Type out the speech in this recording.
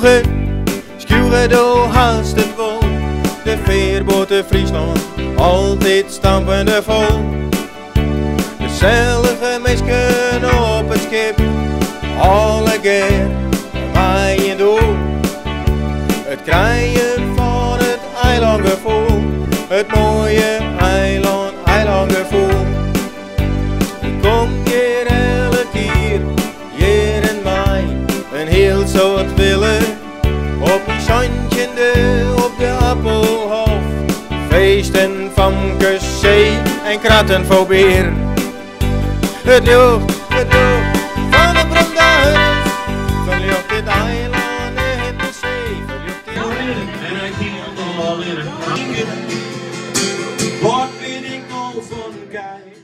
Skylge, Skylge, do hast it wol. De fearboat de Fryslân, altyd stampende fol. Gesellige minsken op it skip, allegear mei in doel. It krijen fan it eilângefoel, it moaie eilân, eilângefoel. Ik kom hjir elk jier, jierren mei in hiel soad wille. Op myn 17e op de Appelhof, feesten, famkes, see en kratten fol bier. It ljocht, it ljocht fan de Brandahus, ferljocht dit eilân en de see, ferljocht dit En hy kin al allinnich. Wat wit ik al fan kij?